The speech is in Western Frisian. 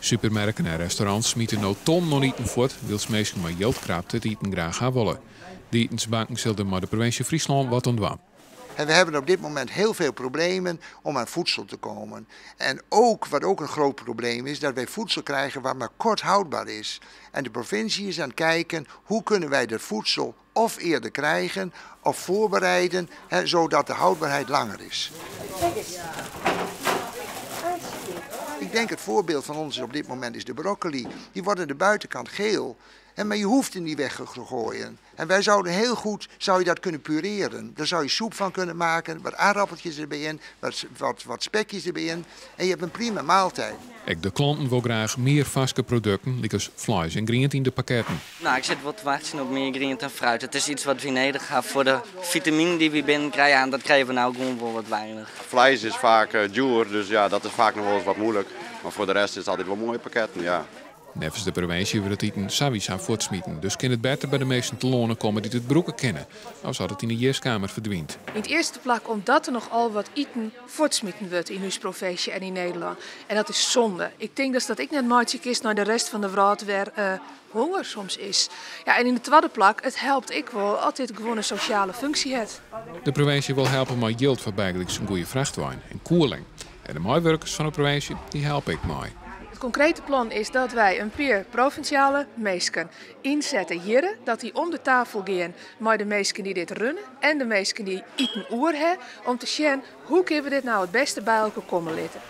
Supermerken en restaurants smite no tonnen oan iten fuort, wylst minsken mei jildkrapte it iten graach ha wolle. De itensbanken sille der mei de provinsje Fryslân wat oan dwaan. En we hebben op dit moment heel veel problemen om aan voedsel te komen. En ook, wat ook een groot probleem is, dat wij voedsel krijgen wat maar kort houdbaar is. En de provincie is aan het kijken hoe kunnen wij dat voedsel of eerder krijgen of voorbereiden, hè, zodat de houdbaarheid langer is. Ik denk het voorbeeld van ons op dit moment is de broccoli. Die wordt aan de buitenkant geel. En maar je hoeft hem niet weg te gooien. En wij zouden heel goed zou je dat kunnen pureren. Daar zou je soep van kunnen maken, wat aardappeltjes erbij in, wat, wat, wat spekjes erbij in. En je hebt een prima maaltijd. Ek de klanten wolle graach mear farske produkten, lykas fleis en griente yn de pakketten. No, ik sit wol te wachtsjen op mear griente en fruit. It is yts wat wy nedich hawwe foar de fitaminen dy't wy binnenkrije. En dat krije we no gewoan wol wat weinich. Fleis is faak djoer, dus ja, dat is faak noch wolris wat muoilik. Mar foar de rest is it altyd wol moaie pakketten, ja. Neffens de provinsje wurdt it iten sawiesa fuortsmiten. Dus kin it better by de minsken telâne komme dy't it brûke kinne, as dat it yn de jiskkeamer ferdwynt. Yn it earste plak omdat der nochal wat iten fuortsmiten wurdt yn ús provinsje en yn Nederlân. En dat is sonde. Ik tink dat dat ek net meitsje kinst nei de rest fan de wrâld wêr't honger soms is. Ja, en yn it twadde plak, it helpt ek wol as dit gewoan in sosjale funksje hat. De provinsje wol helpe mei jild foar bygelyks in goede frachtwein en kuolling. En de meiwurkers fan de provinsje dy helpe ek mei. It konkrete plan is dat wy in pear provinsjale minsken ynsette hjir, dat dy om de tafel gean mei de minsken dy't dit runne en de minsken dy't iten oer hawwe, om te sjen hoe kinne we dit no it bêste by elkoar komme litte.